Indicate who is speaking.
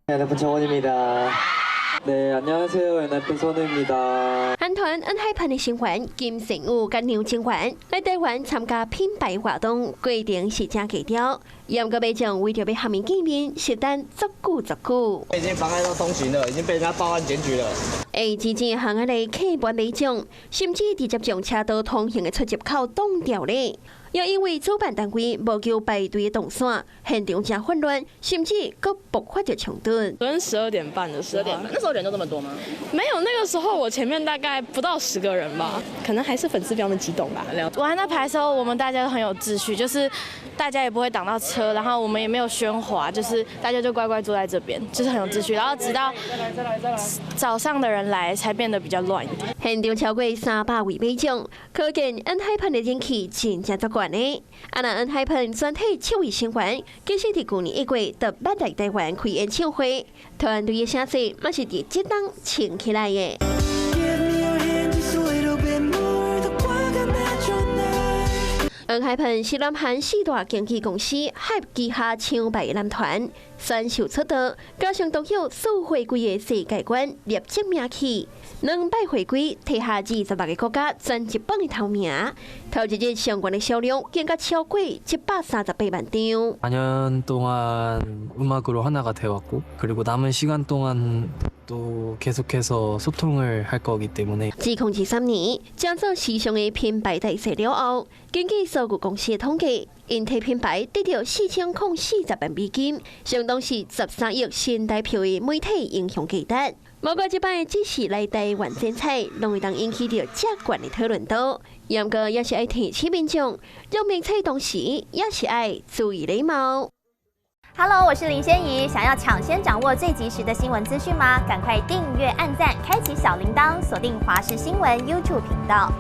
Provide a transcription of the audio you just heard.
Speaker 1: 엔하이픈 정원입니다. 네, 안녕하세요. 엔하이픈 선우입니다.
Speaker 2: 韓團 ENHYPEN 的成員金城武佮梁楨元來台灣參加品牌活動，過程是誠低調。毋過民眾為著欲和𪜶見面，實等足久足久。
Speaker 3: 已經妨礙到通行了，已經被人家報案檢舉了。
Speaker 2: 會真正行來客滿民眾，甚至直接將車道通行的出入口擋掉咧。又因為主辦單位無求排隊的動線，現場誠混亂，甚至閣爆發著衝突。
Speaker 4: 昨天12點半的時候，
Speaker 5: 12點半，那時候人都這麼多嗎？
Speaker 4: 沒有，那個時候我前面大概不到10個人吧，可能還是粉絲比較激動吧。
Speaker 6: 我還在排的時候，我們大家都很有秩序，就是大家也不會擋到車，然後我們也沒有喧譁，就是大家就乖乖坐在這邊，就是很有秩序。然後直到早上的人來，才變得比較亂一點。
Speaker 2: 現場超過300位民眾，可見 ENHYPEN 的人氣真正足懸的。啊，若 ENHYPEN 全體七位成員，其實佇舊年1月就捌來台灣開演唱會，團隊的聲勢嘛是佇這冬撐起來的。
Speaker 7: Give me your hand, just a little bit more. 더 꽉 안아줘 날.
Speaker 2: ENHYPEN 是南韓四大經紀公司 HYBE 旗下廠牌的男團，選秀出道，加上獨有四回歸的世界觀，立即名氣。兩擺回歸，提下26個國家全日本的頭名，頭一日相關的銷量更加超過138萬張。
Speaker 1: 4년 동안 음악으로 하나가 되었고 그리고 남은 시간 동안 또 계속해서 소통을 할 거기 때문에
Speaker 2: 自2023年將做時尚的品牌大使了後，根據數據公司的統計，𪜶替品牌得著4040萬美金，相當是13億新台票的媒體影響價值。無怪這擺只是來台灣剪彩，攏會當引起著遮懸的討論度。毋過也是愛提醒民眾，用媒體同時也是愛注意禮貌。
Speaker 8: Hello，我是林仙怡。想要搶先掌握最及時的新聞資訊嗎？趕快訂閱、按讚、開啟小鈴鐺，鎖定華視新聞 YouTube 頻道。